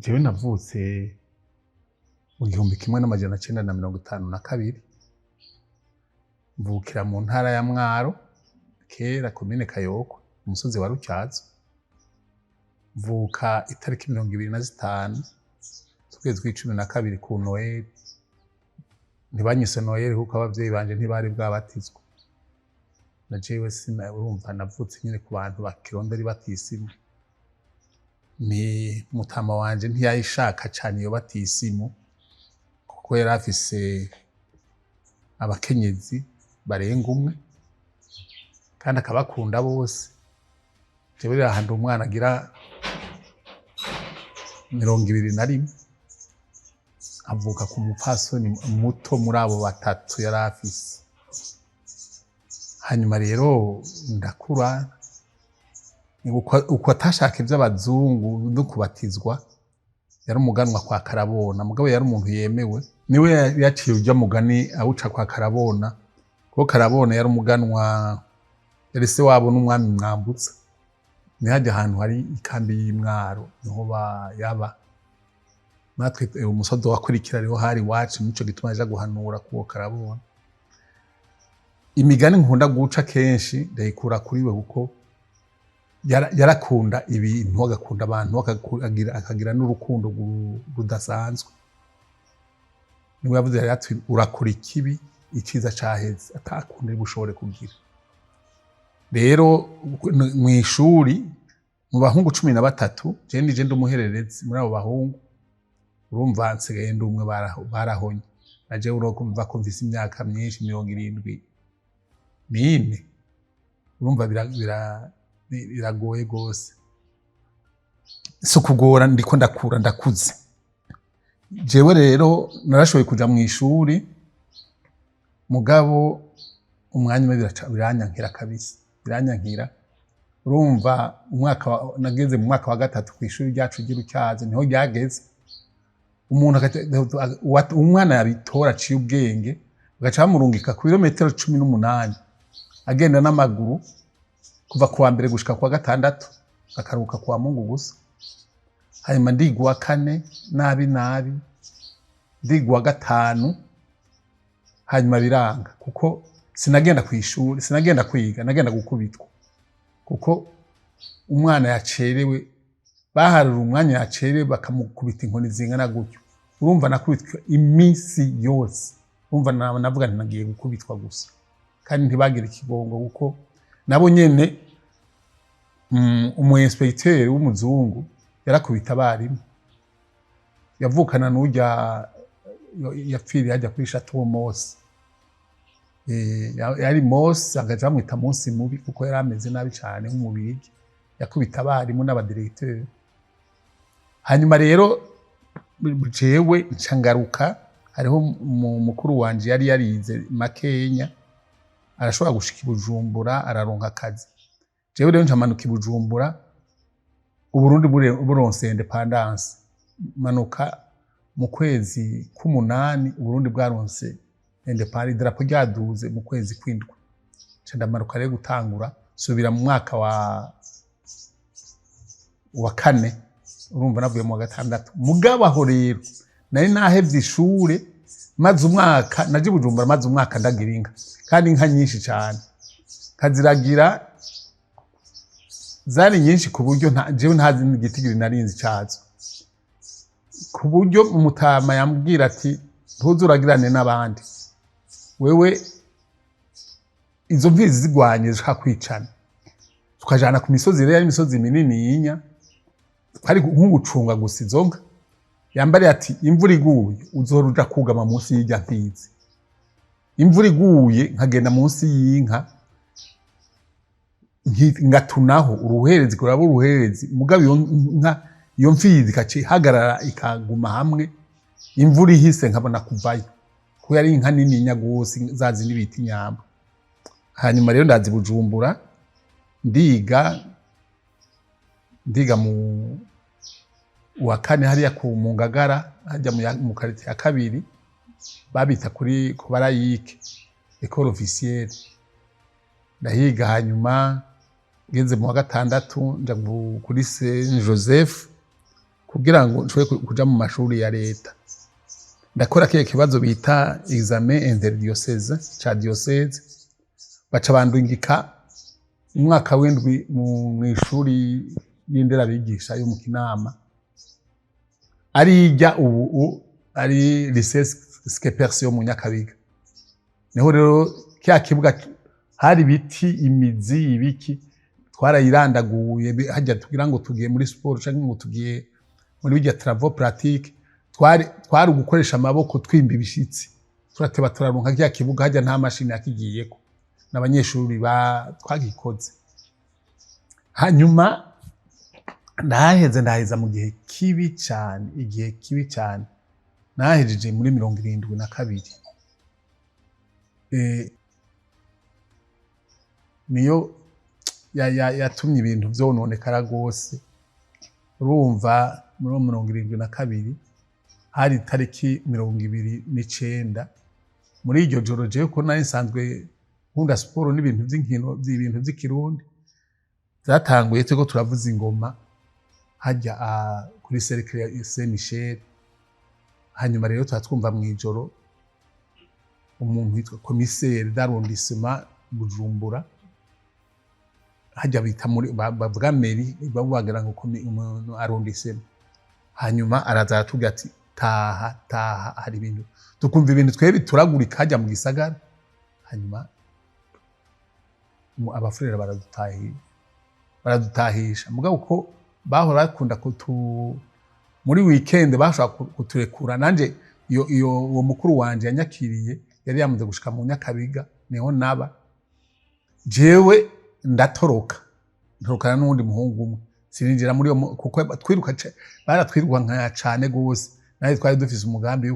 Jewe navutse mu 1952, mvukira mu ntara ya Mwaro, kera komine Kayokwe, umusozi wa Rutyazo. Mvuka itariki 25 z'ukwezi kw'icumi na kabiri ku Noheli. Ntibanyise Noheli kuko abavyeyi banje ntibari bwabatizwe. Na jewe sina, urumva navutse nyene ku bantu bakirondera ibatisimu. Ni mutama wanje ntiyayishaka cane iyo batisimu, kuko yari afise abakenyezi barenga umwe kandi akabakunda bose. Jewe rero aha ndi umwana agira 21, avuka ku mupfasoni muto muri abo batatu yari afise. Hanyuma rero ndakura, uko atashaka ivy'abazungu no kubatizwa, yari umuganwa kwa Karabona, mugabo yari umuntu yemewe. Niwe yaciye urya mugani awuca kwa Karabona, kuko Karabona yari umuganwa, yari se wabo n'umwami Mwambutsa. Ni harya ahantu hari ikambi y'Imwaro niho yaba. Natwe umusozi wakurikira rero hari iwacu, nico gituma yaja guhanura kuwo Karabona. Imigani nkunda guca kenshi ndayikura kuri we, kuko yarakunda ibintu, agakunda abantu, akagira n'urukundo rudasanzwe. Niwe yavuze rero ati: "Urakora ikibi iciza caheze, atakundi bushobore kugira." Rero mw'ishuri, mu bahungu 13, je nije ndi umuhererezi muri abo bahungu. Urumva nsigaye ndi umwe, barahonye. Na jewe urumva ko mfise imyaka myinshi, 74. Urumva biragoye gose. Si ukugora, ndiko ndakura, ndakuze. Jewe rero narashoboye kuja mw'ishuri, mugabo umwanya umwe biranyankira kabisa, biranyankira. Urumva umwaka nageze mu mwaka wa gatatu kw'ishuri ryacu ry'Irutyazo, niho ryageze. Umuntu umwana yabitora aciye ubwenge, bagaca bamurungika ku birometero 18, agenda n'amaguru kuva kuwa mbere gushika kuwa gatandatu, akaruhuka kuwa Mungu gusa. Hanyuma ndiga uwa kane nabi nabi, ndiga uwa gatanu, hanyuma biranga, kuko sinagenda kw'ishuri, sinagenda kwiga, nagenda gukubitwa, kuko umwana yacerewe baharura umwanya yacerewe bakamukubita inkoni zingana gutyo. Urumva nakubitwa iminsi yose. Urumva navuga nti nagiye gukubitwa gusa, kandi ntibagira ikigongo, kuko nabo nyene umu inspecteur w'umuzungu yarakubita abarimu. Yavukana n'urya yapfiriye hajya kuri Chateau Mose. Yari Mose, agaca bamwita Munsi Mubi, kuko yari ameze nabi cane nk'umubirigi, yakubita abarimu n'abadirecteur. Hanyuma rero jewe nca ngaruka, hariho mukuru wanje yari yarize makenya, arashobora gushika i Bujumbura, araronka akazi. Jewe rero nca manuka i Bujumbura, Uburundi buronse indépendance. Manuka mu kwezi k'umunani, Uburundi bwaronse indépendance, idarapo ryaduze mu kwezi kw'indwi. Nca ndamanuka rero gutangura, subira mu mwaka wa kane. Urumva navuye mu wa gatandatu. Mugabo aho rero nari nahevye ishure, maze umwaka naje i Bujumbura, maze umwaka ndagira inka, kandi inka nyinshi cane, nkaziragira. Zari nyinshi ku buryo jewe ntazi n'igitigiri narinzi cazo, ku buryo umutama yambwira ati: "Ntuzuragirane n'abandi wewe, izo mfizi zigwanye zishaka kwicana." Tukajana ku misozi rero, yari imisozi minini yinya, twari nk'ugucunga gusa izo nka. Yambariye ati: "Imvura iguye uzohora uja kugama munsi y'irya mfizi." Imvura iguye nkagenda munsi y'inka, ngatunaho uruherezi, kuraba uruherezi. Mugabo iyo nka, iyo mfizi ikaca ihagarara, ikaguma hamwe. Imvura ihise nkabona kuvayo, kuko yari inka nininya gose, za zindi bita inyambo. Hanyuma rero ndaza i Bujumbura, ndiga mu wa kane hariya ku mu Ngagara, hajya mu quartier ya kabiri, babita kuri ku barayike, école officielle. Ndahiga, hanyuma ngeze mu wa gatandatu nja kuri Saint Joseph. Kugira ngo nshobore kuja mu mashuri ya leta, ndakora kiya kibazo bita examen interdiocèse ca diocèse, baca bandungika umwaka w'indwi mw'ishuri y'inderabigisha yo mu Kinama, arijya ubu ari lycée Schepers yo mu Nyakabiga. Niho rero kya kibuga hari ibiti, imizi, ibiki, twarayirandaguye hajya tugira ngo tugiye muri sport canke ngo tugiye muri bijya travaux pratiques. Twari gukoresha amaboko, twimba ibishitsi, turateba turaronka kya kibuga. Hajya nta mashini yakigiyeko, n'abanyeshuri ba twagikoze. Hanyuma ndaheze, ndaheza mu gihe kibi cyane, igihe kibi cyane. Nahejeje muri 72. Niyo yatumye ibintu vyononekara rwose. Urumva, muri 72 hari tariki 29. Muri iryo joro, jewe ko nari nsanzwe nkunda siporo n'ibintu vy'inkino, ibintu vy'ikirundi, vyatanguye turiko turavuza ingoma hajya kuri cercle ya Saint Michel. Hanyuma rero tuba twumva mw'ijoro umuntu witwa commissaire d'arrondissement Bujumbura, hajya bita muri bavuga mairie, bavuga ngo umuntu arrondissement. Hanyuma araza aratubwira ati: "Taha, taha, hari ibintu." Tukumva ibintu twebwe bituragurika hajya mu gisagara. Hanyuma abafurera baradutahisha. Mugabo uko bahora bakunda kutu muri weekend bashobora kuturekura. Nanje iyo uwo mukuru wanje yanyakiriye yari yamaze gushika mu Nyakabiga, niho naba. Jewe ndatoroka, ntorokana n'uwundi muhungu umwe. Sininjira muri iyo kuko twiruka baratwiruka nka cane gose. Nawe twari dufise umugambi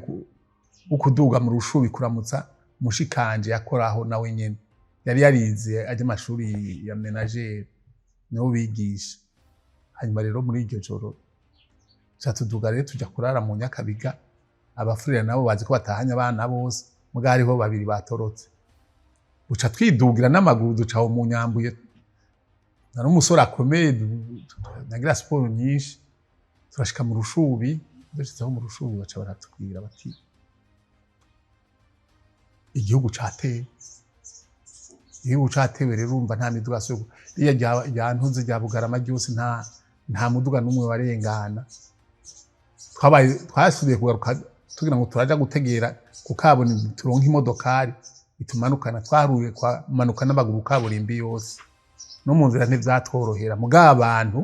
wo kuduga mu Rushubi kuramutsa mushikanje yakoraho, nawe nyene yari yarize ajya amashuri ya ménagère, niho bigisha. Hanyuma rero muri iryo joro tuca tuduga rero, tuja kurara mu Nyakabiga. Abafurera nabo bazi ko batahanye abana bose, muga hariho babiri batorotse. Buca twidugira n'amaguru, duca aho mu Nyambuye. Nari umusore akomeye, nagira siporo nyinshi. Turashika mu Rushubi. Dushitseho mu Rushubi, baca baratubwira bati: "Igihugu catewe." Igihugu catewe rero, urumva nta miduga so riya rya ntuze rya Bugarama ryose, nta muduga n'umwe warengana. Twabaye twasubiye kugaruka tugira ngo turaja gutegera ku kaburimbo, turonke imodokari itumanukana. Twaruye kwamanuka n'amaguru kaburimbi yose, no mu nzira ntivyatworohera. Mugabo abantu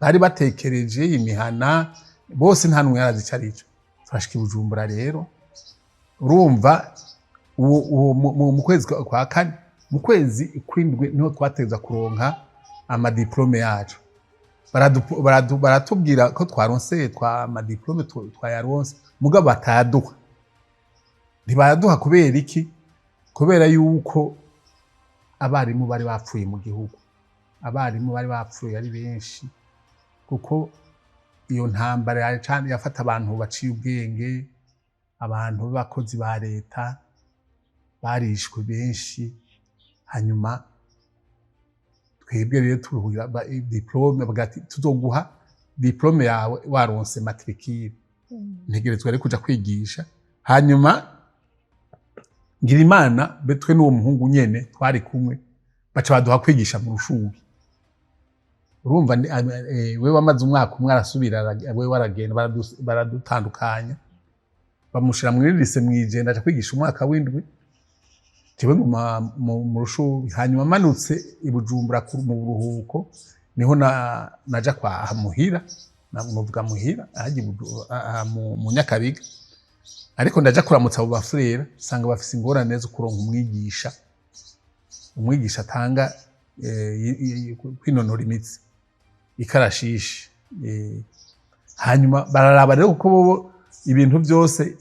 bari batekereje imihana bose, nta n'umwe yarazi ico arico. Turashika i Bujumbura rero, urumva uwo mu kwezi kwa kane, mu kwezi kw'indwi niho twateza kuronka ama diplômes yacu. Baratubwira ko twaronse twa ama diplômes, twayaronse, mugabo batayaduha. Ntibayaduha kubera iki? Kubera yuko abarimu bari bapfuye mu gihugu. Abarimu bari bapfuye ari benshi, kuko iyo ntambara yafata abantu baciye ubwenge, abantu b'abakozi ba leta barishwe benshi. Hanyuma twebwe rero turuhira diplôme, bavuga ati: "Tuzoguha diplôme yawe waronse matricule." Ntegerezwa rero kuja kwigisha. Hanyuma ngira Imana, betwe n'uwo muhungu nyene twari kumwe, baca baduha kwigisha mu Rushubi. Urumva we wamaze umwaka umwe, arasubira we waragenda, baradutandukanya, bamushira muri lycée mw'Ijenda, aja kwigisha umwaka w'indwi. Jewe nguma mu Rushubi. Hanyuma manutse i Bujumbura mu buruhuko, niho naja kwa muhira, novuga muhira ahajya mu Nyakabiga. Ariko ndaja kuramutsa abo bafurera, sanga bafise ingorane zo kuronka umwigisha atanga kwinonora imitsi, ikarashishi. Hanyuma bararaba rero, kuko bobo ibintu byose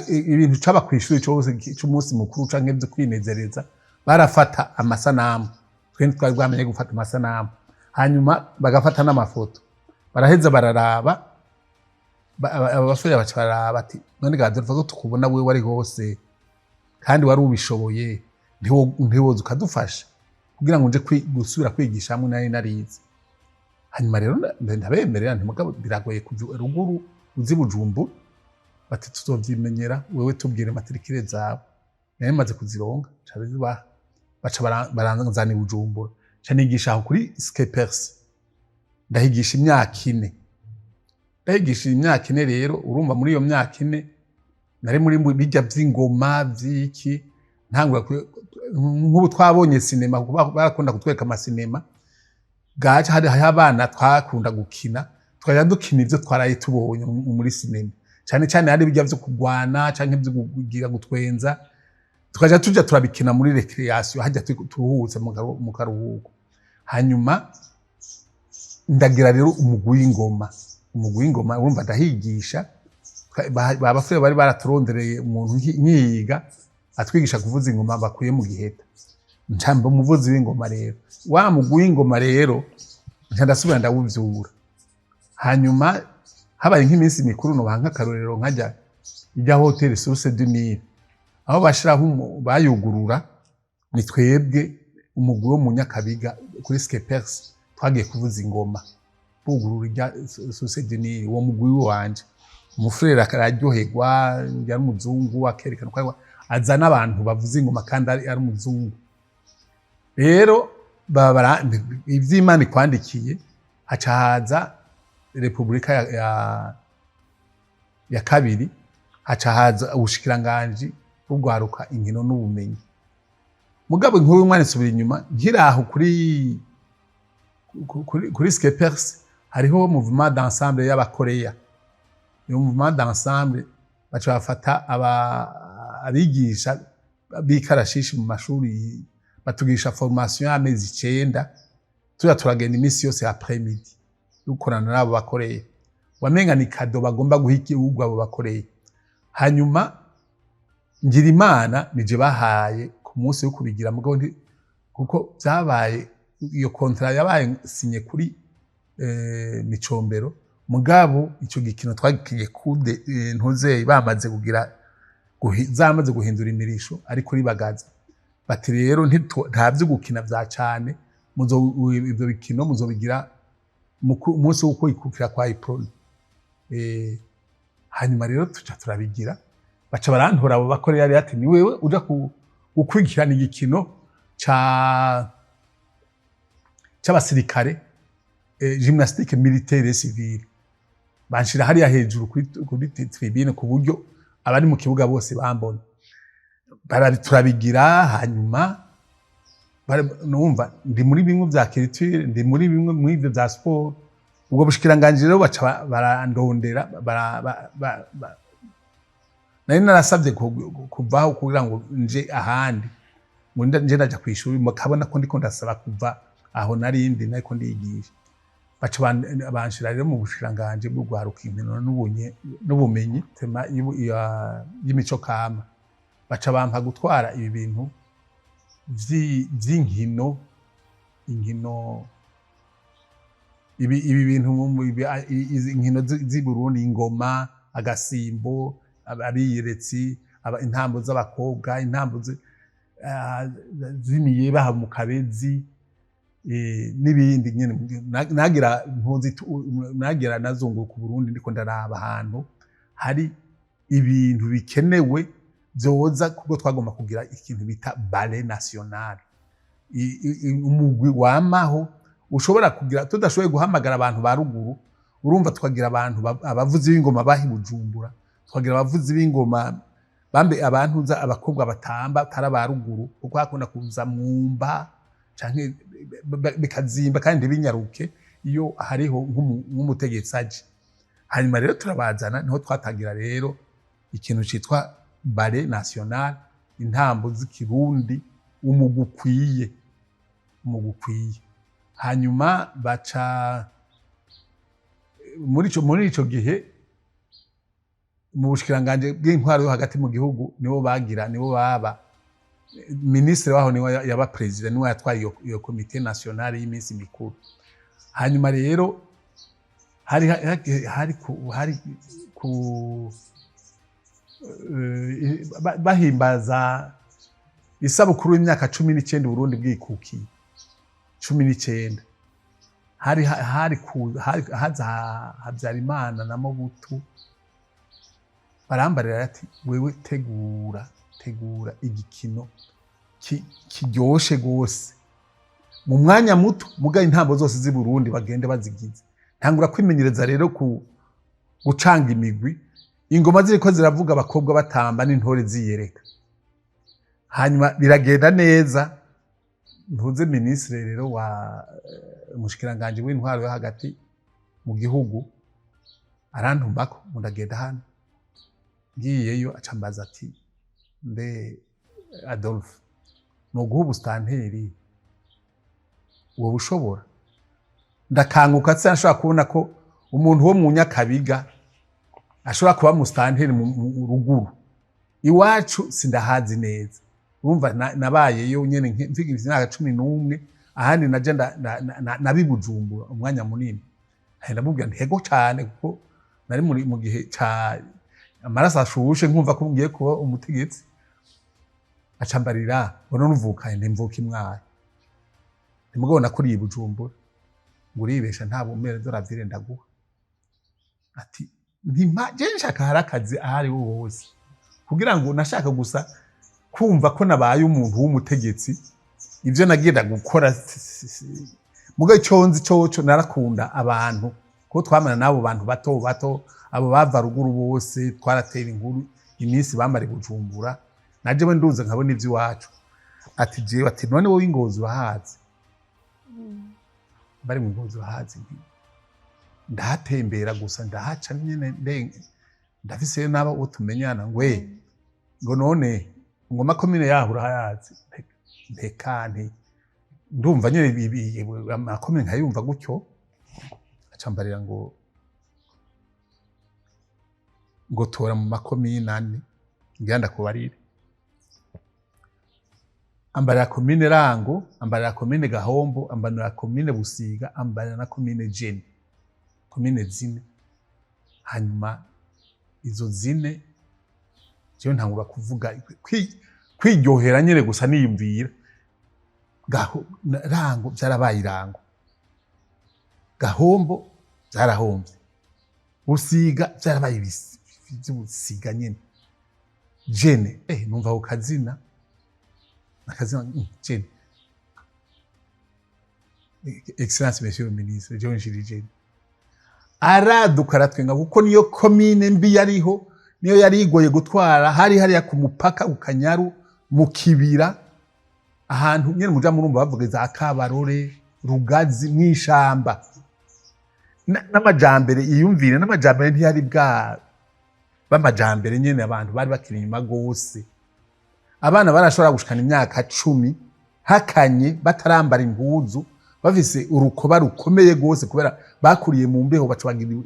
ibintu caba kw'ishuri cose c'umunsi mukuru canke vyo kwinezereza, barafata amasanamu. Twe ntitwari bwamenye gufata amasanamu. Hanyuma bagafata n'amafoto, baraheza bararaba. Abasore baca bararaba ati: "None ga Adolphe, ko tukubona wewe wari hose kandi wari ubishoboye, ntiwoza ukadufasha kugira ngo nje gusubira kwigisha hamwe nari narize?" Hanyuma rero ndabemerera nti: "Mugabo biragoye kuva ruguru uzi Bujumbura." Bati: "Tuzovyimenyera, wewe tubwire matricule zawe." Nari maze kuzironka, nca ndazibaha, baca baranzana i Bujumbura, nca nigisha aho kuri Skepers. Ndahigisha imyaka 4, ndahigisha imyaka 4. Rero urumva, muri iyo myaka 4 nari muri bijya vy'ingoma vy'iki, ntangura nk'ubu twabonye cinéma, kuko barakunda kutwereka amasinema gaca. Hariho abana twakunda gukina, tukajya dukina ivyo twaraye tubonye muri cinéma, cyane cyane hari bijya vyo kugwana canke vyo kugira gutwenza, tukaja tuja turabikina muri récréation hajya turuhutse mu karuhuko. Hanyuma ndagira rero umugwi w'ingoma. Umugwi w'ingoma, urumva, ndahigisha. Ba bafure bari baraturondereye umuntu nkiga atwigisha kuvuza ingoma bakuye mu Giheta, ncamba umuvuzi w'ingoma. Rero wa mugwi w'ingoma rero nca ndasubira ndawuvyura. Hanyuma habaye nk'iminsi mikuru, nobaha nk'akarorero nkajya ijya hoteli Source du Nil, aho bashiraho bayugurura, ni twebwe umugwi wo mu Nyakabiga kuri Skepers twagiye kuvuza ingoma bugurura ijya Source du Nil. Uwo mugwi wanje, umufurere araryoherwa, yari umuzungu, akerekana ko azana abantu bavuza ingoma kandi ari umuzungu. Rero ivy'Imana ikwandikiye, haca haza Repubulika ya kabiri, haca haza ubushikiranganji bw'urwaruka, inkino n'ubumenyi. Mugabo inkuru y'umwana isubira inyuma. Nkiraho kuri Skepers, hariho mouvement d'ensemble y'Abakoreya. Iyo mouvement d'ensemble baca bafata abigisha b'ikarashishi mu mashuri, batugisha formation y'amezi 9, tuja turagenda iminsi yose après midi dukorana n'abo bakoreye. Wamenga ni cadeau bagomba guha igihugu abo bakoreye. Hanyuma ngira Imana, nije bahaye ku munsi wo kubigira. Mugabo kuko vyabaye, iyo contrat yabaye signé kuri Micombero, mugabo ico gikino twagikinye kude ntuzeye bamaze kugira zamaze guhindura imirisho, ariko ribagaza bati: "Rero nta vyo gukina vya cane, muzo ivyo bikino muzobigira mu umunsi wo kwikukira kwa Uprona." Hanyuma rero tuca turabigira, baca barantora abo bakorera yari ati: "Ni wewe uja gukurikirana igikino c'abasirikare, gymnastique militaire et civile." Banshira hariya hejuru kuri tribune, ku buryo abari mu kibuga bose bambona. Turabigira. Hanyuma numva ndi muri bimwe vya culture, ndi muri bimwe muri ivyo vya sport. Ubwo bushikiranganji rero baca barandondera. Nari narasabye kuvaho kugira ngo nje ahandi, ngo nje ndaja kw'ishuri, mukabona ko ndiko ndasaba kuva aho narindi nariko ndigisha. Baca banshira rero mu bushikiranganji bw'urwaruka, inkino n'ubumenyi, tema y'imico kama. Baca bampa gutwara ibi bintu vy'inkino, inkino, ibi bintu izi nkino z'i Burundi: ingoma, agasimbo, abiyeretsi, intambo z'abakobwa, intambo z'imiyeba mu Kabezi, n'ibindi nyene. Nagira mpunzi nagira nazunguruka Uburundi, ndiko ndaraba ahantu hari ibintu bikenewe vyoza, kuko twagomba kugira ikintu bita ballet national, umugwi wamaho ushobora kugira. Tudashoboye guhamagara abantu ba ruguru, urumva, tukagira abantu abavuzi b'ingoma bahi Bujumbura, tukagira abavuzi b'ingoma bambe abantu abakobwa batamba atari aba ruguru, kuko hakunda kuza mwumba canke bikazimba kandi ntibinyaruke iyo hariho nk'umutegetsi aje. Hanyuma rero turabazana, niho twatangira rero ikintu citwa ballet national, intambo z'ikirundi, umugwi ukwiye, umugwi ukwiye. Hanyuma baca muri ico gihe mu bushikiranganji bw'intwaro yo hagati mu gihugu, nibo bagira, nibo baba minisitiri waho, niwe yaba perezida, niwe yatwaye iyo comité nationale y'iminsi mikuru. Hanyuma rero hari ku bahimbaza isabukuru y'imyaka 19 Burundi bwikukiye, 19. Hari hari ku hari haza Habyarimana na Mobutu, barambarira ati: "Wewe tegura, tegura igikino kiryoshe gose mu mwanya muto, mugaye intambo zose z'i Burundi bagende bazigize." Ntangura kwimenyereza rero ku gucanga imigwi, ingoma ziriko ziravuga, abakobwa batamba n'intore ziyereka. Hanyuma biragenda neza. Ntuze minisitiri rero wa umushikiranganji w'intwaro yo hagati mu gihugu arantumako ngo ndagenda hano. Ngiyeyo acambaza ati: "Mbe Adolphe, noguha ubusitanteri, wowe ushobora?" Ndakanguka, se nshobora kubona ko umuntu wo mu Nyakabiga ashobora kuba musitanteri mu ruguru iwacu? Sindahazi neza. Urumva nabayeyo nyene mfise imyaka 11, ahandi naje nabibujumbura umwanya munini. Ndamubwira nti: "Ego cane," kuko nari mu gihe ca amaraso ashushe, nkumva ko ngiye kuba umutegetsi. Acambarira ngo: "None uvuka?" Nti: "Mvuka imwayi." Ntimugabo nakuriye i Bujumbura. Ngo: "Uribesha, nta bumere de la ville ndaguha." Ati ntimpa je, nshaka hari akazi aho ariho hose, kugira ngo nashaka gusa kumva ko nabaye umuntu w'umutegetsi. Ivyo nagenda gukora muga ico nzi coco, narakunda abantu, kuko twamana n'abo bantu bato bato, abo bava ruguru bose, twaratera inkuru iminsi bamara i Bujumbura. Naje we nduze nkabona ivy'iwacu. Ati jewe, ati: "None wowe Ingozi urahazi?" Bari mu Ngozi urahazi? Nti: "Ndahatembera gusa, ndahaca nyene, ndafiseyo n'abo uwo tumenyana." Ngwe ngo: "None ngo makomine yaho urahayazi?" Nteka nti: "Ndumva nyene amakomine nkayumva gutyo." Acambarira ngo tora mu makomine ane ngira ndakubarire. Ambarira komine Rango, ambarira komine Gahombo, ambarira komine Busiga, ambarira na komine Jeni, komine zine. Hanyuma izo zine jewe ntangura kuvuga kwiryohera nyene gusa, niyumvira Rango vyarabaye Irango, Gahombo vyarahomvye, Busiga vyarabaye vy'Ubusiga nyene, Jene numva ako kazina akazina, Jene. "Excellence monsieur le ministre, jewe nshiri Jene." Araduka aratwenga, kuko niyo komine mbi yariho, niyo yari igoye gutwara. Hari hariya ku mupaka ku Kanyaru, mu kibira, ahantu nyene muja murumva bavuga za Kabarore, Rugazi, mw'ishamba. N'amajambere iyumvire, n'amajambere ntiyari bwa b'amajambere nyene, abantu bari bakiri inyuma gose. Abana barashobora gushikana imyaka 10 hakanye batarambara impuzu, bafise urukoba rukomeye gose, kubera bakuriye mu mbeho, baca bagira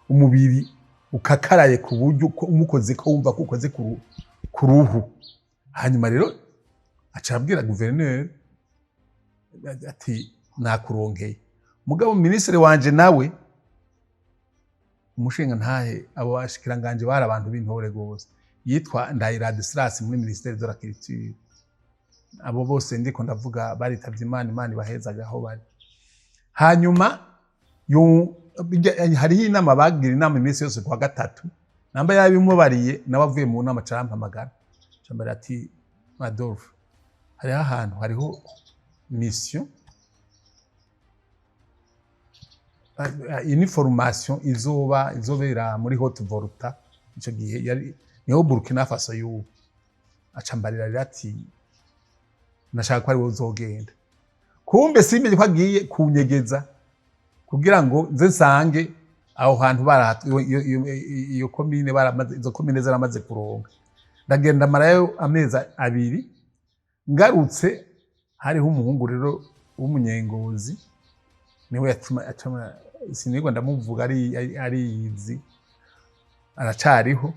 umubiri ukakaraye ku buryo ko umukoze ko wumva ko ukoze ku ruhu. Hanyuma rero aca abwira guverineri ati: "Nakuronkeye." Mugabo minisitiri wanje nawe umushinga ntahe, abo bashikiranganje bari abantu b'intore gose, yitwa Ndayi Ladislas muri ministère de la culture. Abo bose ndiko ndavuga baritavye Imana, Imana ibahezaga aho bari. Hanyuma hariho inama bagira, inama iminsi yose kuwa gatatu. Namba yabimubariye nawe, avuye mu nama carampamagara, cambara ati: "Adolphe, hariho ahantu hariho mission, iyi formation izoba izobera muri Haute Volta." Ico gihe yari niho Burkina Faso y'ubu. Acambarira rero ati: "Nashaka ko ari wowe uzogenda." Kumbe simenye ko agiye kunyegeza kugira ngo nze nsange aho hantu iyo komine baramaze, izo komine zaramaze kuronka. Ndagenda marayo amezi 2. Ngarutse, hariho umuhungu rero w'umunyengozi, niwe yatuma atuma, sinigwa ndamuvuga, ariyizi, aracariho.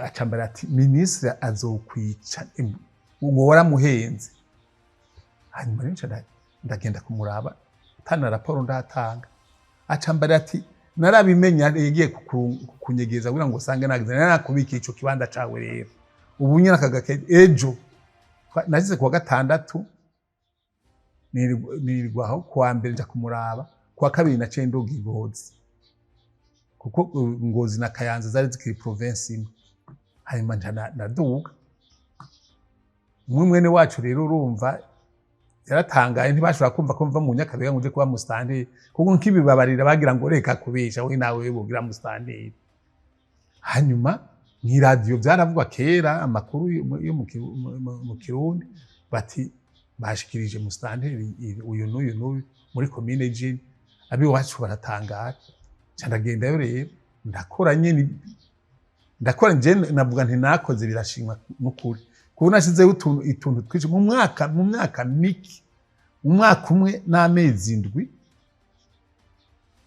Acambara ati: "Minisitiri azokwica ngo waramuhenze." Hanyuma rero nca ndagenda kumuraba, tana raporo ndatanga. Acambara ati: "Narabimenya, yagiye kukunyegeza kugira ngo usange nagize narakubikiye ico kibanza cawe. Rero ubu nyine aka gake ejo." Nagize kuwa gatandatu. Nirirwa aho. Kuwa mbere nja kumuraba, kuwa kabiri naciye nduga i Ngozi, kuko Ngozi na Kayanza zari zikiri province imwe. Hanyuma nca ndaduga. Umwe mwene wacu rero, urumva, yaratangaye. Ntibashobora kumva ko mva mu Nyakabiga ngo nje kuba musitanteri, kuko nkibibabarira bagira ngo reka kubesha, we nawe bugira musitanteri. Hanyuma mw'iradiyo vyaravugwa kera amakuru yo mu Kirundi, bati bashikirije musitanteri uyu n'uyu n'uyu muri komine Jini. Abiwacu baratangara. Nca ndagendayo rero, ndakora nyene, ndakora. Nje navuga nti nakoze birashimwa n'ukuri, kuko nashizeho utuntu twinshi mu myaka mike, mu mwaka umwe n'amezi 7.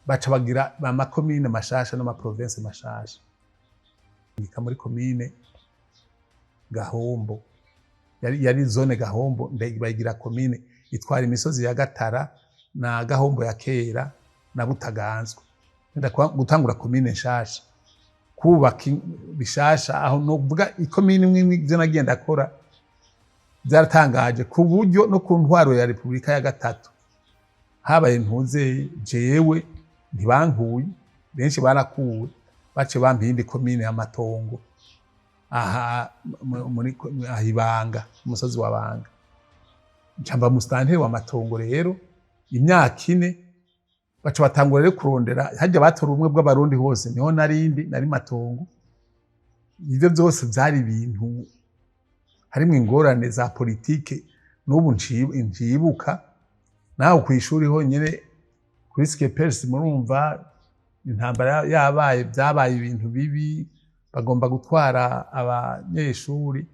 Baca bagira amakomine mashasha n'amaprovince mashasha. Ngika muri komine Gahombo, yari zone Gahombo, bayigira komine, itwara imisozi ya Gatara na Gahombo ya kera na Butaganzwa. Nenda gutangura komine nshasha, kubaka bishasha. Aho novuga ikomine imwe imwe, ivyo nagiye ndakora byaratangaje, ku buryo no ku ntwaro ya Repubulika ya gatatu habaye ntuze jewe ntibankuye, benshi barakuwe, bace bampa iyindi komine y'amatongo aha muri aha Ibanga, umusozi wa Banga. Nca mba musitanteri wa Matongo rero imyaka 4. Baca batangura rero kurondera harya batora ubumwe bw'Abarundi hose, niho narindi nari Matongo. Ivyo byose byari ibintu harimwo ingorane za politike. N'ubu ncibuka nawe ku ishuri honyine kuri Skepers, murumva intambara yabaye, byabaye ibintu bibi, bagomba gutwara abanyeshuri.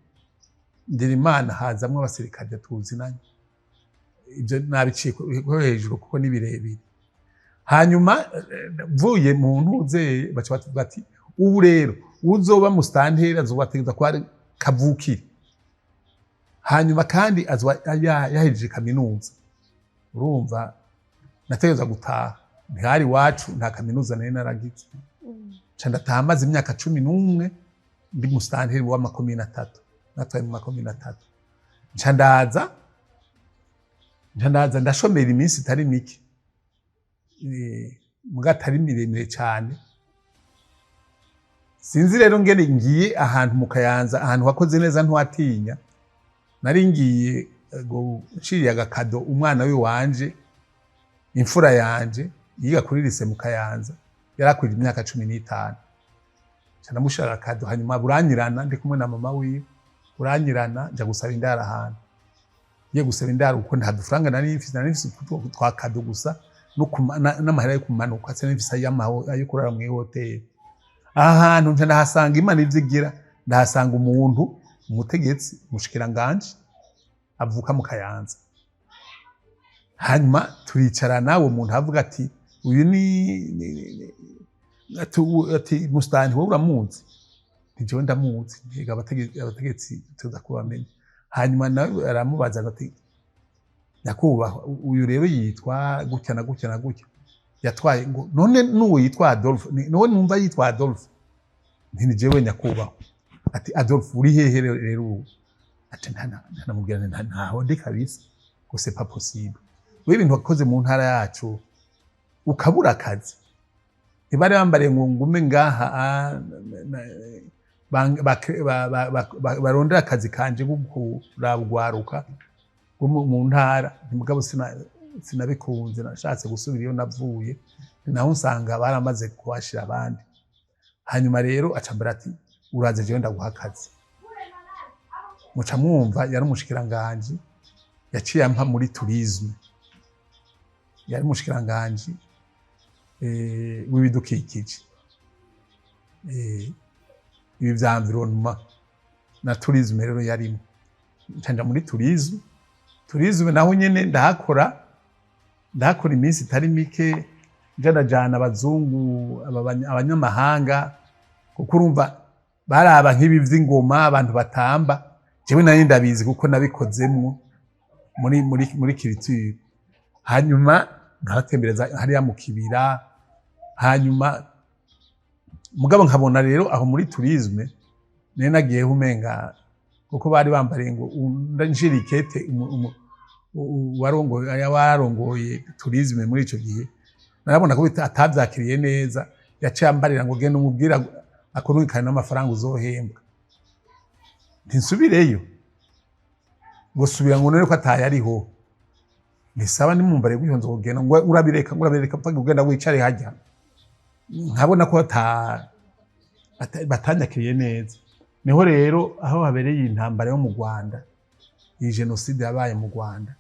Ngirimana hazamwo abasirikare tuzinanye. Ibyo nabiciye ko hejuru kuko ni birebire. Hanyuma mvuye mu ntuze, baca batuvuga ati ubu rero uzoba musitanteri azobategeza ko ari kavukire, hanyuma kandi azoba yahejeje kaminuza. Urumva nategereza gutaha, ntihari iwacu, nta kaminuza nari naragize. Nca ndataha maze imyaka 11 ndi musitanteri w'amakomine atatu, natwaye mu makomine atatu. Nca ndaza ndashomera iminsi itari mike, muga atari miremire cyane. Sinzi rero ngene ngiye ahantu mu Kayanza, ahantu wakoze neza ntiwatinya. Nari ngiye guciriye agakado umwana w'iwanje, imfura yanje, yiga kuri lycée mu Kayanza, yarakwije imyaka 15. Nca ndamushira agakado, hanyuma buranyirana, ndi kumwe na mama wiwe, buranyirana, nja gusaba indaro ahantu. Ngiye gusaba indaro, kuko nta dufaranga nari mfise, nari mfise utwo twa kado gusa n'amahera yo kumanuka, sinari mfise ayo kurara mw'ihoteli. Aha hantu nca ndahasanga, Imana ivyo igira, ndahasanga umuntu, umutegetsi, umushikiranganji avuka mu Kayanza. Hanyuma turicarana, uwo muntu avuga ati uyu ni ati musitani, wowe uramuzi? Nti jewe ndamuzi. Ntega abategetsi tuza kubamenya. Hanyuma nawe aramubaza ati nyakubahwa, uyu rero yitwa gutya na gutya na gutya, yatwaye ngo none n'uwo yitwa Adolphe, niwe numva yitwa Adolphe. Nti ni jewe nyakubahwa. Ati Adolphe, uri hehe rero ubu? Ati ntanamubwira nti ntaho ndi kabisa. Ngo c'est pas possible, wewe ibintu wakoze mu ntara yacu ukabura akazi. Ntibari bambariye ngo ngume ngaha, barondera akazi kanje ko kuraba urwaruka rwo mu ntara. Mugabo sinabikunze, nashatse gusubira iyo navuye, naho nsanga baramaze kuhashira abandi. Hanyuma rero aca ambwira ati uraze jewe ndaguha akazi. Muca mwumva yari umushikiranganji, yaciye ampa muri tourisme, yari umushikiranganji w'ibidukikije, ibi vya environnement na tourisme rero yarimo. Nca nja muri tourisme. Tourisme naho nyene ndahakora iminsi itari mike, nja ndajana abazungu, abanyamahanga, kuko urumva baraba nk'ibi vy'ingoma abantu batamba. Jewe nari ndabizi kuko nabikozemwo muri culture. Hanyuma nkabatembereza hariya mu kibira. Hanyuma mugabo nkabona rero aho muri tourisme nari nagiyeho umenga, kuko bari bambariye ngo njira ikete. Uwarongoye, warongoye tourisme muri ico gihe, narabona ko atavyakiriye neza. Yaciye ambarira ngo genda umubwira akurungikane n'amafaranga uzohembwa. Ntinsubireyo ngo subira, ngo none ko atayariho. Ntisaba nimumbare gutyo, nzogenda ngo urabireka, ngo urabireka, pfa ugenda wicare hajya. Nkabona ko batanyakiriye neza. Niho rero aho habereye intambara yo mu Rwanda, iyi jenoside yabaye mu Rwanda,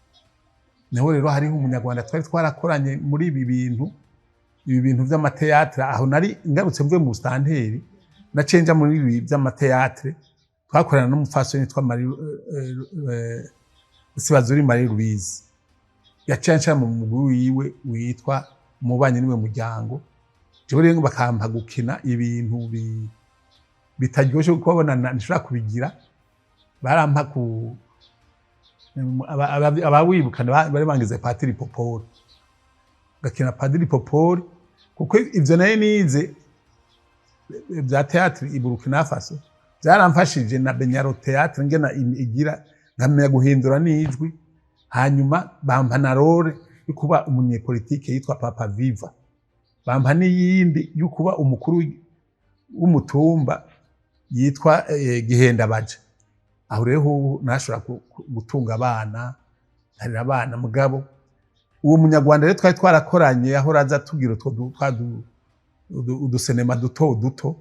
niho rero hariho Umunyarwanda twari twarakoranye muri ibi bintu vy'ama théâtre. Aho nari ngarutse mvuye mu busitanteri, naciye nja muri ibi vy'ama théâtre. Twakorana n'umupfasoni yitwa Marie Sibazuri Marie Louise. Yaciye anshira mu mugwi wiwe witwa Umubanyi Niwe Muryango. Jewe rero bakampa gukina ibintu bitaryoshe, kuko babona ntishobora kubigira. Barampa ku abawibukana bari bangize Patiri Popoli, gakina Padiri Popoli, kuko ivyo nayo nize bya théâtre i Burkina Faso byaramfashije, na Benyaro théâtre ngena igira, nkamenya guhindura n'ijwi. Hanyuma bampa na rôle yo kuba umunyepolitike yitwa Papa Viva, bampa n'iyindi yo kuba umukuru w'umutumba yitwa Gihendabaja. Aho rero hoho nashobora gutunga abana, nkarera abana. Mugabo uwo Munyarwanda rero twari twarakoranye, yahora aza tugira utwo udusenema duto duto,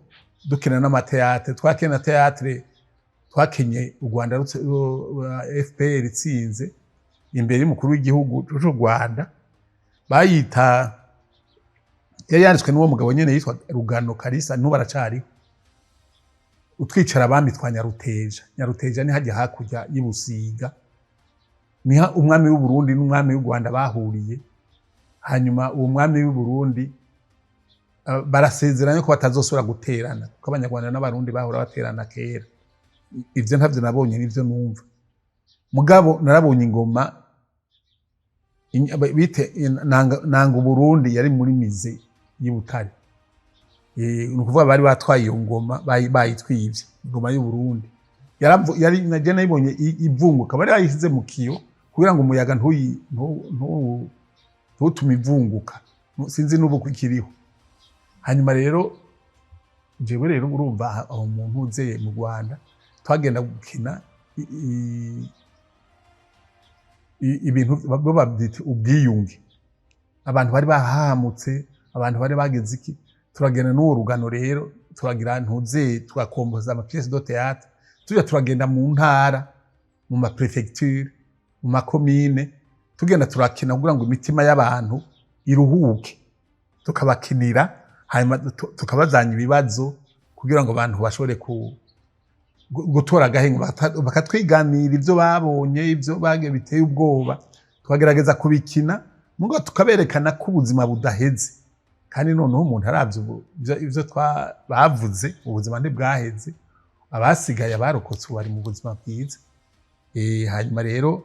dukina n'ama théâtre. Twakina théâtre, twakinye u Rwanda FPR itsinze imbere y'umukuru w'igihugu c'u Rwanda. Bayita, yari yanditswe n'uwo mugabo nyene yitwa Rugano Kalisa, n'ubu aracariho. Utwicara abami twa Nyaruteja. Nyaruteja ni hajya hakurya y'i Busiga, niho umwami w'u Burundi n'umwami w'u Rwanda bahuriye. Hanyuma uwo mwami w'u Burundi barasezeranye ko batazosubira guterana, kuko Abanyarwanda n'Abarundi bahora baterana kera. Ivyo ntavyo nabonye, nivyo numva. Mugabo narabonye ingoma bite nanga Uburundi yari muri musée y'i Butare. Ni ukuvuga bari batwaye iyo ngoma, bayitwivye ingoma y'u Burundi. Yari naje nayibonye ivunguka, bari bayishyize mu kiyo kugira ngo umuyaga ntutume ivunguka. Sinzi n'ubu ko ikiriho. Hanyuma rero jewe rero urumva aho umuntu uzeye mu Rwanda, twagenda gukina ibintu bo babyita ubwiyunge. Abantu bari bahahamutse, abantu bari bageze iki, turagenda n'uwo Rugano rero, turagira ntuzeye, tugakompoza ama pièces de théâtre, tujya turagenda mu ntara, mu ma préfecture, mu makomine, tugenda turakina kugira ngo imitima y'abantu iruhuke. Tukabakinira, hanyuma tukabazanya ibibazo kugira ngo abantu bashobore gutora agahengo, bakatwiganira ibyo babonye, ibyo bagiye biteye ubwoba. Tukagerageza kubikina, mugo tukaberekana ko ubuzima budaheze. Kandi noneho umuntu aravye ubu ivyo bavuze, ubuzima ntibwaheze. Abasigaye, abarokotse ubu bari mu buzima bwiza. Hanyuma rero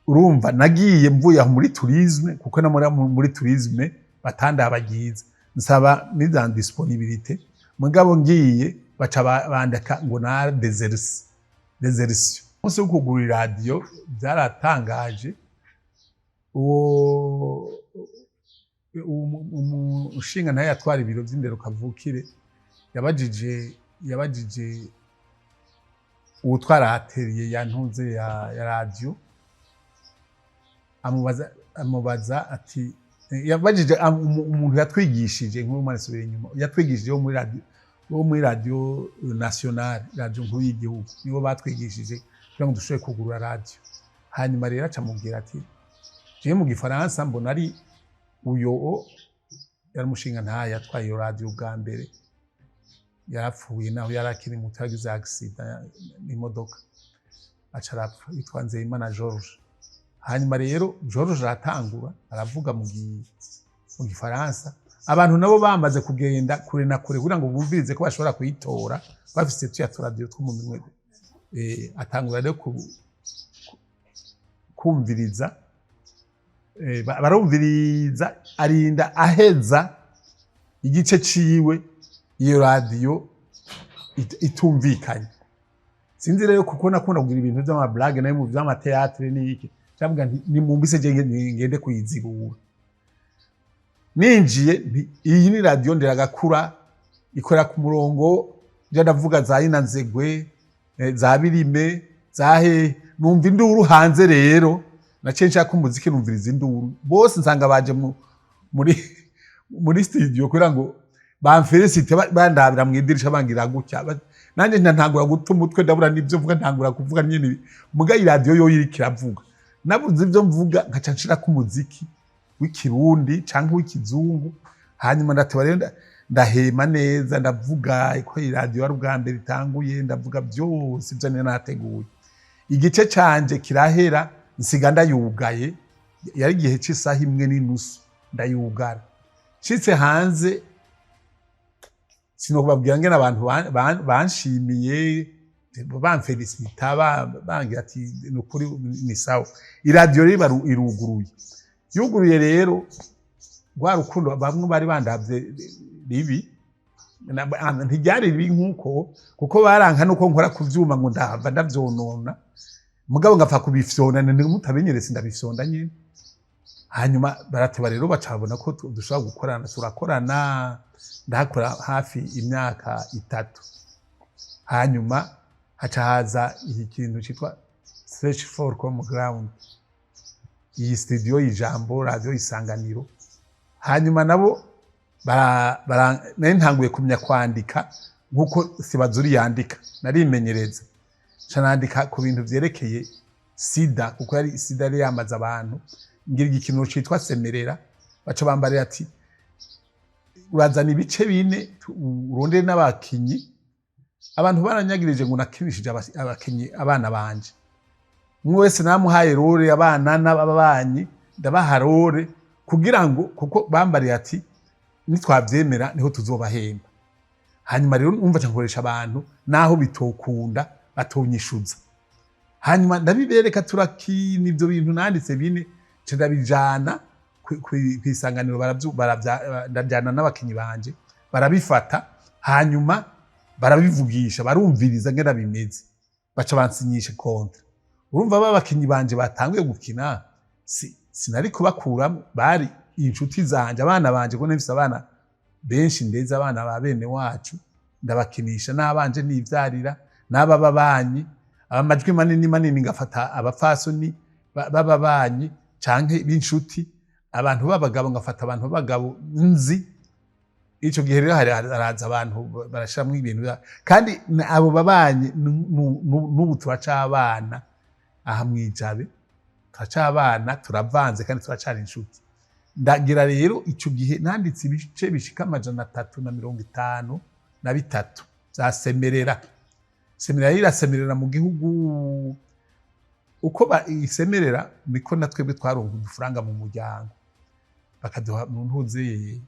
urumva nagiye mvuye aho muri tourisme, kuko no muri tourisme batandabagiza, nsaba mise en disponibilité. Mugabo ngiye baca bandika ngo na désertion. Umunsi wo kugura iradiyo byaratangaje. Uwo umushinga nawe yatwara ibiro by'indero kavukire yabajije uwutwara atelier ya ntunze ya radiyo, amubaza ati, yabajije umuntu yatwigishije, nk'ubu mwana isubira inyuma, yatwigishije wo muri radio nationale, radio nkuru y'igihugu, nibo batwigishije kugira ngo dushobore kugurura radio. Hanyuma rero aca amubwira ati jewe mu Gifaransa mbona ari uyo yari umushinga ntaye yatwaye iyo radio bwa mbere. Yarapfuye naho yari akiri muto, yagize accident n'imodoka aca arapfa, yitwa Nzeyimana George. Hanyuma rero George aratangura aravuga mu Gifaransa. Abantu nabo bamaze kugenda kure na kure kugira ngo bumvirize ko bashobora kuyitora, bafise tuya turadiyo two mu minwe. Atangura rero kumviriza, barumviriza, arinda aheza igice ciwe, iyo radiyo itumvikanye. Sinzi rero, kuko nakunda kugira ibintu vy'ama blagues nayo mu vy'ama théâtre n'iki. Ndavuga nti: "Nimumbise je ngende kuyizibura." Ninjiye nti: "Iyi ni radiyo Nderagakura, ikorera ku murongo." Nja ndavuga za Inanzegwe, za Birime, za hehe. Numva induru hanze. Rero naciye nshaka umuziki, numviriza induru bose, nsanga baje muri studio kugira ngo bamfélicite, bandabira mu idirisha, bangira gutya. Nanjye ntangura guta umutwe, ndabura n'ibyo mvuga, ntangura kuvuga nyine, muga iradiyo yo iriko iravuga, nabuze ibyo mvuga, nkaca nshirako umuziki w'ikirundi canke w'ikizungu. Hanyuma ndateba rero, ndahema neza, ndavuga ko iradiyo ari ubwa mbere itanguye, ndavuga byose ibyo nari nateguye. Igice canje kirahera, nsiga ndayugaye. Yari igihe c'isaha 1:30, ndayugara. Nshitse hanze, sinokubabwira ngene abantu banshimiye, bamfélicita, bangira ati: "Ni ukuri, ni sawa." Iradiyo rero iruguruye. Yuguruye rero, rwa rukundo bamwe bari bandavye ribi, ntiryari ribi nkuko, kuko baranka nuko nkora ku vyuma ngo ndahava ndavyonona, mugabo ngapfa kubifyonda, mutabinyeretse ndabifyonda nyine. Hanyuma barateba rero, bacabona ko dushobora gukorana. Turakorana, ndahakora hafi imyaka 3. Hanyuma haca haza iki kintu cyitwa Search for Common Ground, iyi studio y'Ijambo, Radio Isanganiro. Hanyuma nabo nari ntanguye kumenya kwandika nkuko Sibazuri yandika, narimenyereza, nca nandika ku bintu vyerekeye sida, kuko yari sida yari yamaze abantu. Ngira igikino citwa Semerera. Baca bambarira ati: "Urazana ibice bine, urondere n'abakinyi." Abantu baranyagirije ngo nakinishije abakinyi abana banje. Umwe wese namuhaye rôle, abana n'ababanyi ndabaha rôle, kugira ngo, kuko bambariye ati: "Nitwavyemera niho tuzobahemba." Hanyuma rero numva nca nkoresha abantu, naho bitokunda batonyishuza. Hanyuma ndabibereka, turakina ivyo bintu nanditse bine, nca ndabijana kw'isanganiro, ndajana n'abakinyi banje, barabifata. Hanyuma barabivugisha, barumviriza ngena bimeze, baca bansinyisha contrat. Urumva ba bakinyi banje batanguye gukina, sinari kubakuramo, bari inshuti zanje, abana banje, kuko nafise abana benshi ndeze, abana ba bene wacu ndabakinisha, n'abanje nivyarira, n'aba babanyi. Amajwi manini manini ngafata abapfasoni b'ababanyi canke b'inshuti, abantu b'abagabo ngafata abantu b'abagabo nzi. Ico gihe rero haraza abantu barashiramwo ibintu kandi abo babanyi n'ubu turacabana aha mwijabe, turacabana, turavanze kandi turacari inshuti. Ndagira rero ico gihe nanditse ibice bishika 353 vya Semerera. Semerera rero irasemerera mu gihugu. Uko isemerera niko na twebwe twaronka udufaranga mu muryango, bakaduha mu ntuze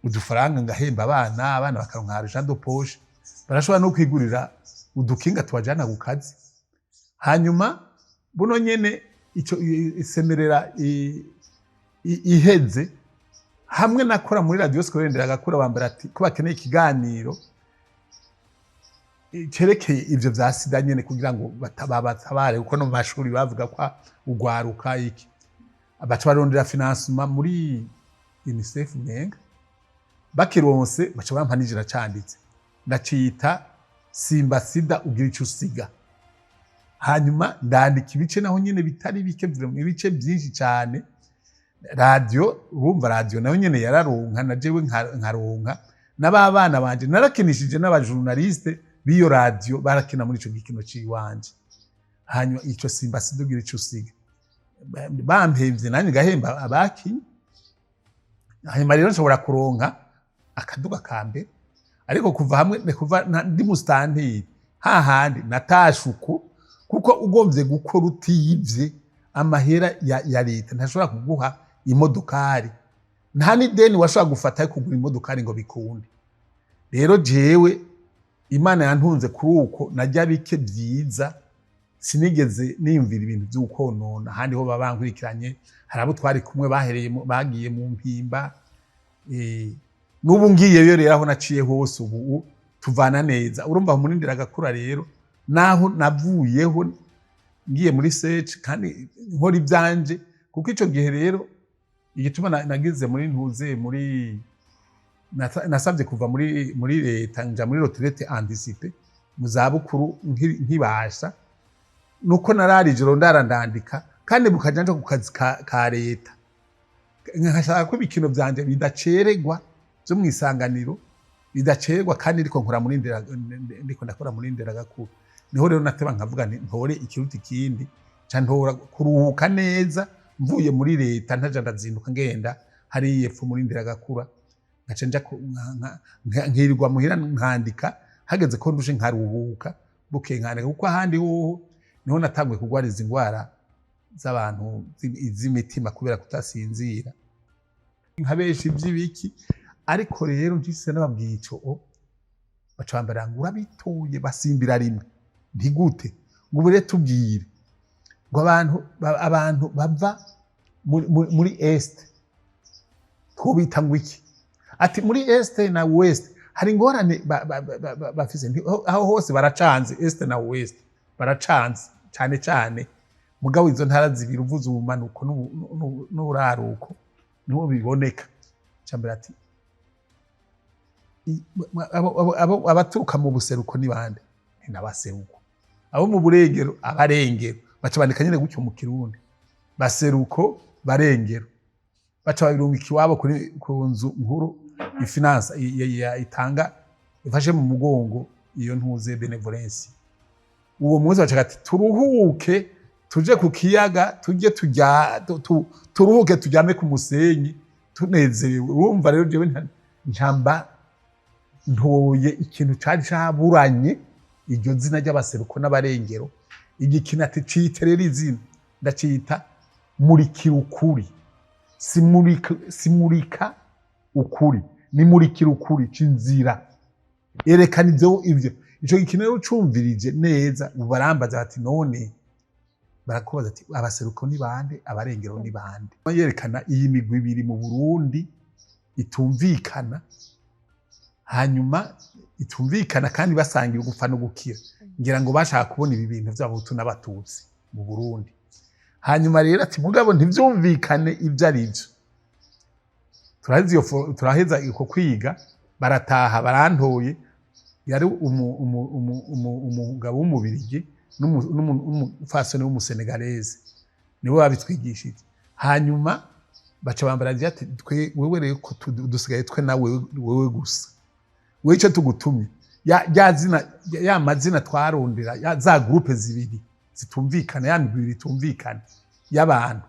udufaranga, ngahemba abana, abana bakaronka argent de poche, barashobora no kwigurira udukinga tubajana ku kazi. Hanyuma buno nyene ico isemerera iheze, hamwe nakora muri radio scolaire Nderagakura, bambara ati ko bakeneye ikiganiro cerekeye ivyo vya sida nyene, kugira ngo babatabare, kuko no mu mashuri bavuga ko ugwaruka iki. Baca barondera financement muri UNICEF menga, bakironse baca bampa n'ijana, canditse ndacita Simba Sida Ugira Ico Usiga. Hanyuma ndandika ibice naho nyene bitari bike, ibice byinshi cyane. Radio, urumva radio nayo nyene yararonka, na jewe nkaronka, n'ababana banje narakinishije, n'abajournaliste b'iyo radio barakina muri ico gikino ciwanje. Hanyuma ico Simba Sida Ugira Ico Usiga bampemvye, nanjye ngahemba abakinyi. Hanyuma rero nshobora kuronka akaduga ka mbere, ariko kuva hamwe kuva ndi musitanteri hahandi natashe uko, kuko ugomvye gukora utiyivye amahera ya leta, ntashobora kuguha imodokari, nta n'ideni washobora gufata yo kugura imodokari ngo bikunde. Rero jewe Imana yantunze kuri uko najya bike byiza, sinigeze niyumvira ibintu by'ukonona. Ahandi ho baba bankurikiranye, hari abo twari kumwe bahereye bagiye mu mpimba, n'ubu ngiyeyo rero, aho naciye hose ubu tuvana neza. Urumva muri Nderagakura rero, naho navuyeho Ngiye muri sece kandi nkora ivyanje, kuko ico gihe rero igituma nagize muri ntuze muri nasavye kuva muri leta nja muri retraite anticipée mu zabukuru nkibasha, nuko narara ijoro ndara ndandika, kandi bukaja nja ku kazi ka leta, nkashaka ko ibikino vyanje bidacererwa vyo mw'isanganiro bidacererwa, kandi ndiko nkora muri ndera, ndiko ndakora muri Nderagakuru. Niho rero nateba nkavuga nti ntore ikiruta ikindi, nca ntora kuruhuka neza mvuye muri leta, ntaja ndazinduka ngenda hariya epfo muri Nderagakura, nkaca nja nkirirwa muhira nkandika, hageze ko ndushe nkaruhuka, bukeye nkandika. Kuko ahandi hoho niho natanguye kurwara izi ndwara z'abantu z'imitima kubera kutasinzira nka benshi by'ibiki. Ariko rero njise nababwiye ico baca bambara ngo urabitoye, basimbira rimwe ntigute, ngo ubu rero tubwire ngo abantu bava muri est twobita ngo iki? Ati muri est na ouest hari ingorane bafise. Aho hose baracanze, est na ouest baracanze cyane cyane, mugabo izo ntara zibiri uvuze ubumanuko n'uburaruko niho biboneka. Cambere ati abaturuka mu buseruko ni bande? Ni n'abaseruko. Abo mu burengero, abarengero. Baca bandika nyene gutyo mu Kirundi, baseruko, barengero. Baca babirungika iwabo kuri ku nzu nkuru ifinansa itanga ifashe mu mugongo iyo ntuze benevolence. Uwo munsi baca ati turuhuke, tuje ku kiyaga, tujye tujya turuhuke, turyame ku musenyi tunezerewe. Urumva rero jewe ntamba ntoye ikintu cari caburanye, iryo zina ry'abaseruko n'abarengero. Igikina ati cite rero izina, ndacita Murikira Ukuri. Simurika, simurika ukuri, ni Murikira Ukuri c'inzira erekana ivyo. Ico gikino rero ucumvirije neza, ubu barambaza bati none barakubaza ati abaseruko ni bande, abarengero ni bande? Yerekana iyi migwi ibiri mu Burundi itumvikana, hanyuma itumvikana kandi basangira gupfa no gukira. Ngira ngo bashaka kubona ibi bintu vy'abahutu n'abatutsi mu Burundi. Hanyuma rero ati mugabo ntivyumvikane ibyo ari byo. Turaheza iyo turaheza uko kwiga, barataha barantoye. Yari umugabo w'umubirigi n'umufasoni w'umusenegalese, nibo babitwigishije. Hanyuma baca bambara ati twe wewe rero ko dusigaye twe na wewe gusa, wewe icyo tugutumye ya zina, ya mazina twarondera ya za groupes zibiri zitumvikana, ya migwi ibiri itumvikana y'abantu,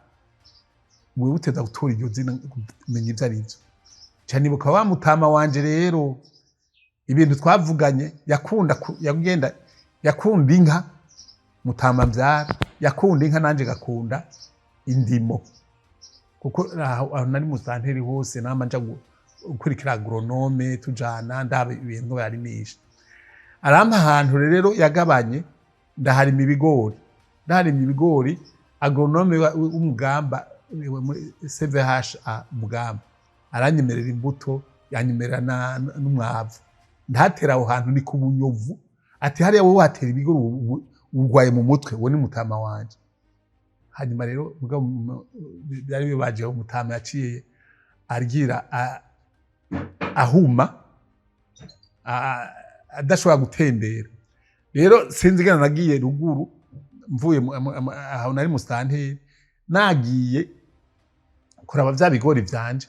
wewe uteza gutora iryo zina, kumenya ivyo ari byo. Ca nibuka wa mutama wanje rero ibintu twavuganye, yakunda yagenda yakunda inka, mutama mbyara yakunda inka, nanje gakunda indimo, kuko aho nari musanteri hose nama nja gukurikira agronome, tujana ndaba ibintu barimisha. Arampa ahantu rero yagabanye, ndaharima ibigori. Ndaharima ibigori, agronome w'umugamba muri CVHA Mugamba aranyemerera imbuto, yanyemerera n'umwavu, ndatera aho hantu ni ku Bunyovu. Ati hariya wowe watera ibigori urwaye mu mutwe. Uwo ni mutama wanje. Hanyuma rero mugabo byari bibajeho, umutama yaciye argira ahuma adashobora gutembera. Rero sinzi ingene nagiye ruguru mvuye aho nari musitanteri, nagiye kuraba vya bigori vyanje.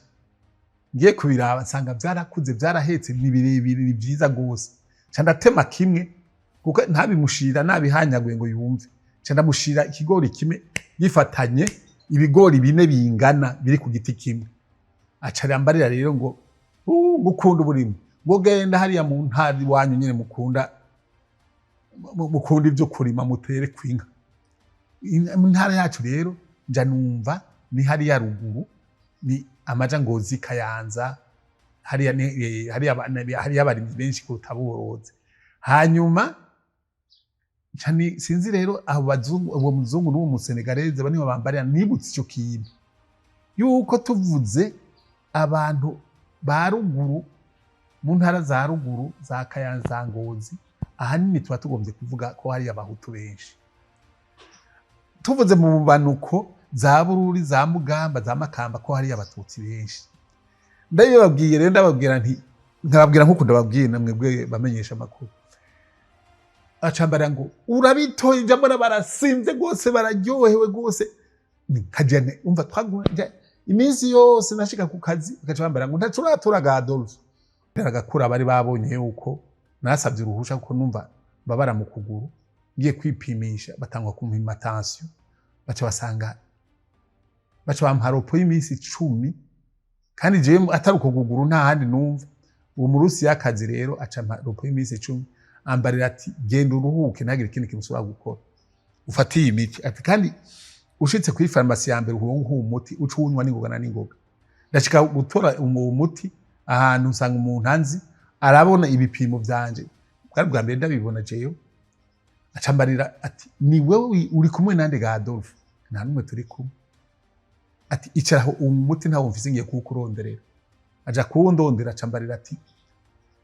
Ngiye kubiraba nsanga vyarakuze, vyarahetse, ni birebire, ni vyiza gose. Nca ndatema kimwe, kuko ntabimushira nabihanyaguye ngo yumve. Nca ndamushira ikigori kimwe gifatanye, ibigori bine bingana biri ku giti kimwe. Aca arambarira rero ngo ngukunda uburimyi, ngo genda hariya mu ntara iwanyu nyene mukunda mukunda ivyo kurima, mutere kwinka. Mu ntara yacu rero nja numva ni hariya ruguru, ni amaja Ngozi, Kayanza hariya, hariya hariya abarimyi benshi kuruta aborozi. Hanyuma nca sinzi rero abo bazungu, uwo muzungu n'uwo musenegalese baniho bambarira, nibutse ico kintu yuko tuvuze abantu ba ruguru mu ntara za ruguru za Kayanza, Ngozi, ahanini tuba tugombye kuvuga ko hari abahutu benshi. Tuvuze mu bumanuko, za Bururi, za Mugamba, za Makamba, ko hariyo Abatutsi benshi. Ndabibabwiye rero, ndababwira nti, nkababwira nk'uko ndababwiye namwebwe bamenyesha amakuru, acambara ngo urabitoye, nja mbona barasimvye rwose, bararyohewe rwose. Nkaja umva twaguma iminsi yose nashika ku kazi, bagaca bambara ngo ntaco uratora ga Adolphe. Agakura bari babonye yuko nasabye uruhusha, kuko numva mbabara mu kuguru, ngiye kwipimisha batangwa kumpima tension, baca basanga, baca bampa repos y'iminsi 10, kandi jewe atari uko kuguru nta handi numva. Uwo murusi y'akazi rero aca ampa repos y'iminsi 10, ambarira ati: "Genda uruhuke, ntagire ikindi kintu usubira gukora, ufate iyi miti." Ati: "Kandi ushitse kuri farumasi ya mbere uronke uwo muti, uca uwunywa n'ingoga na n'ingoga." Ndashika gutora uwo muti ahantu, nsanga umuntu anzi arabona ibipimo vyanje, bwari bwa mbere ndabibona jewe, aca ambarira ati: "Ni wewe uri kumwe nande ga Adolphe?" "Nta n'umwe turi kumwe." Ati: "Icara aho, uwo muti ntawo mfise, ngiye kuwukuronderera." Aja kuwundondera, aca ambarira ati: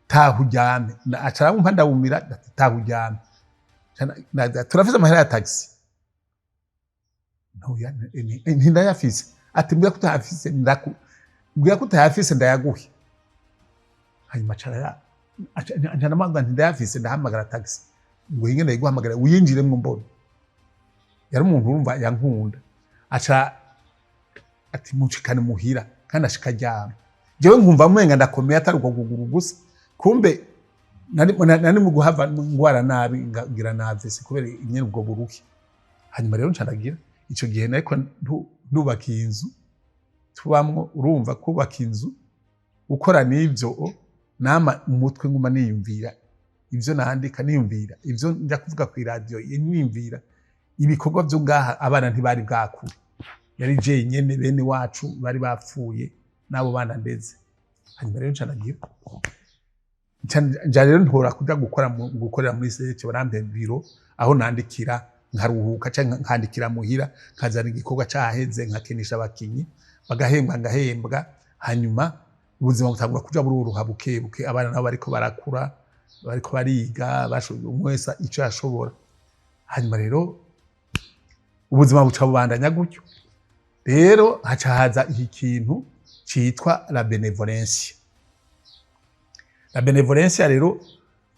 "Taha uryame." Aca arawumpa, ndawumira. Ati: "Taha uryame." "Turafise amahera ya taxi?" "Ntoya, ntindayafise." Ati: "Mbwira ko utayafise, mbwira ko utayafise ndayaguhe." Hanyuma aca nca ndamubwira nti: "Ndayafise, ndahamagara taxi." Ngo hinge ndayiguhamagara uyinjiremwo mbona. Yari umuntu urumva yankunda. Aca ati: "Mushikane muhira." Kandi ashika aryama, jewe nkumva mwenga ndakomeye, atari uko kuguru gusa. Kumbe nari mu guhava ngwara nabi, ngira navese kubera nyene ubwo buruki. Hanyuma rero nca ndagira ico gihe nariko ndubaka iyi nzu tubamwo. Urumva kubaka inzu ukora n'ivyo, nama umutwe nguma niyumvira ivyo nandika, niyumvira ivyo nja kuvuga kw'iradiyo, niyumvira ibikorwa vyo ngaha. Abana ntibari bwakure, yari jenyene, bene wacu bari bapfuye n'abo bana ndeze. Hanyuma rero nca ndagira, nja rero ntora kuja gukora gukorera muri sece, barampa biro aho nandikira nkaruhuka, canke nkandikira muhira, nkazana igikorwa caheze, nkakinisha abakinyi bagahembwa, ngahembwa. Hanyuma ubuzima butangura kuja bururuha buke buke, abana nabo bariko barakura, bariko bariga, umwe wese ico yashobora. Hanyuma rero ubuzima buca bubandanya gutyo. Rero haca haza iki kintu citwa la benevolencia. La benevolencia rero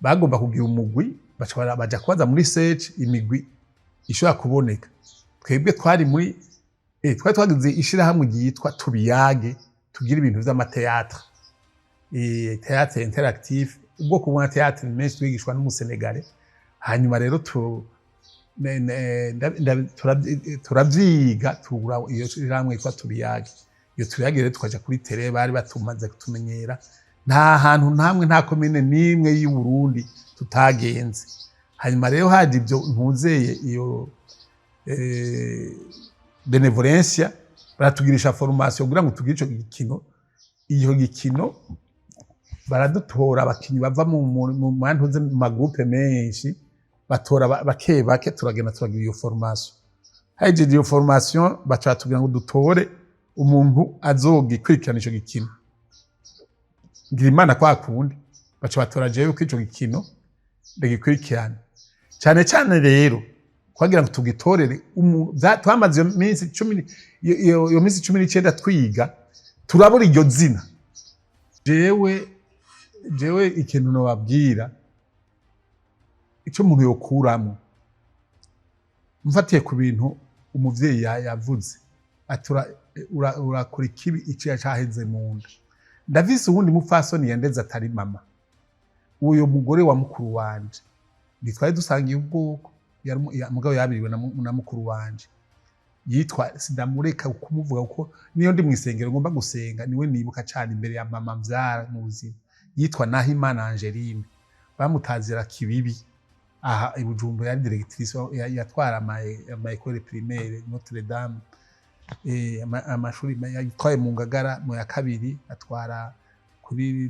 bagomba kugira umugwi, baca baja kubaza muri search imigwi ishobora kuboneka. Twebwe twari muri twari twagize ishirahamwe ryitwa Tubiyage, tugira ibintu vy'ama théâtre, théâtre interactif, ubwoko bwa théâtre menshi twigishwa n'Umusenegale. Hanyuma rero tu ne- ne- nda- nda- turavyiga, tugura iyo shirahamwe yitwa Tubiyage. Iyo Tubiyage rero tukaja kuri terrain, bari batumaze kutumenyera, nta hantu ntamwe, nta komine n'imwe y'u Burundi tutagenze. Hanyuma rero haje ibyo ntuzeye iyo benevolencia, baratugirisha formation kugira ngo tugire ico gikino. Iyo gikino baradutora abakinyi bava mu mantuze, mu ma groupes menshi, batora bake bake, turagenda turagira iyo formation. Hahejeje iyo formation, baca batubwira ngo dutore umuntu azogikurikirana ico gikino. Ngira Imana kwa kundi, baca batora jewe ko ico gikino ndagikurikirana. Cyane cyane rero twagira ngo tugitorere twamaze iyo minsi cumi iyo minsi 19 twiga, turabura iryo zina. Jewe ikintu nobabwira, ico umuntu yokuramo, mfatiye ku bintu umuvyeyi yavuze ati: "Urakora ikibi iciya caheze mu nda." Ndafise uwundi mupfasoni yandeze atari mama, uyo mugore wa mukuru wanje, ntitwari dusangiye ubwoko, mugabo yabiriwe na mukuru wanje, yitwa, sindamureka kumuvuga kuko niyo ndi mw'isengero ngomba gusenga niwe nibuka cane imbere ya mama mvyara mu buzima, yitwa Nahimana Angeline, bamutazira Kibibi aha i Bujumbura, yari directrice, yatwara ama école primaire Notre Dame, amashuri yatwaye mu Ngagara mu ya kabiri, atwara kuri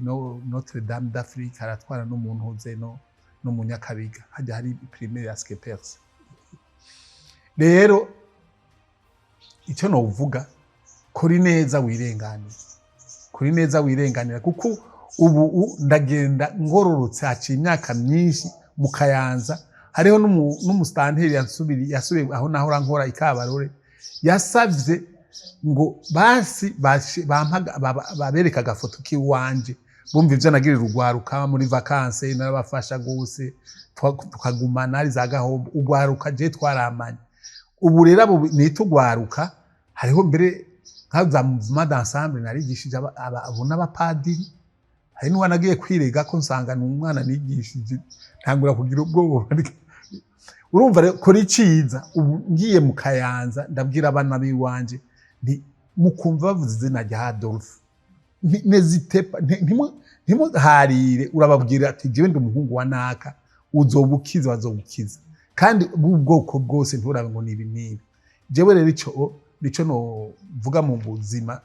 Notre Dame d'Afrique, aratwara no mu Ntuze no mu Nyakabiga hajya hari primaire ya Skepers. Rero icyo novuga, kuri neza wirenganira, kuri neza wirenganira, kuko ubu ndagenda ngororotse, haciye imyaka myinshi mu Kayanza. Hariho n'umusitanteri yasubiye aho nahora nkora ikabarore, yasavye ngo basi babereka agafoto k'iwanje, bumva ivyo nagirira urwaruka muri vacances. Narabafasha gose, tukagumana ari za gahombo. Urwaruka je twaramanye. Ubu rero abo nita urwaruka, hariho mbere nka za mouvement d'ensemble narigishije, abo n'abapadiri. Hari n'uwo nagiye kwirega ko nsanga ni umwana nigishije, ntangura kugira ubwoba. Urumva rero, kora iciza. Ubu ngiye mu Kayanza, ndabwira abana b'iwanje nti: "Mukumva bavuze izina rya Adolphe, n'hésitez pas, ntimuharire." Urababwira ati: "Jewe ndi umuhungu wa naka, uzobukiza, bazobukiza." Kandi bw'ubwoko bwose, nturabe ngo ni ibi n'ibi. Jewe rero ico nico novuga mu buzima: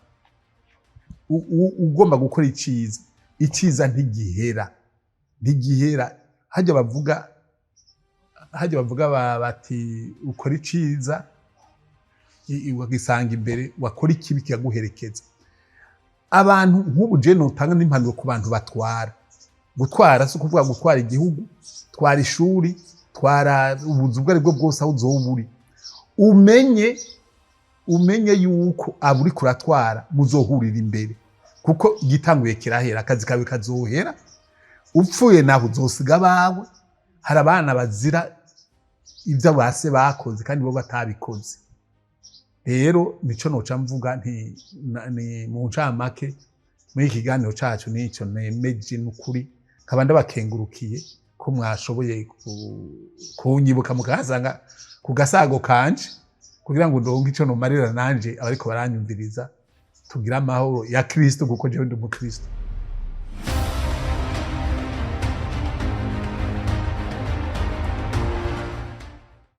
ugomba gukora iciza, iciza ntigihera, ntigihera. Hajya bavuga bati: "Ukora iciza wagisanga imbere, wakora ikibi kikaguherekeza." Abantu nk'ubu, je notanga n'impanuro ku bantu batwara. Gutwara si ukuvuga gutwara igihugu, twara ishuri, twara ubuzu ubwo aribwo bwose, aho uzoba uri, umenye yuko abo uriko uratwara muzohurira imbere, kuko igitanguye kirahera, akazi kawe kazohera. Upfuye naho uzosiga abawe. Hari abana bazira ibyo base bakoze kandi bo batabikoze. Rero nico noca mvuga nti ni mu ncamake muri iki kiganiro cacu, nico nemeje. N'ukuri nkaba ndabakengurukiye ko mwashoboye kunyibuka, mukahasanga ku gasago kanje, kugira ngo ndonke ico nomarira nanje abariko baranyumviriza. Tugire amahoro ya Kristo, kuko jewe ndi umukristo.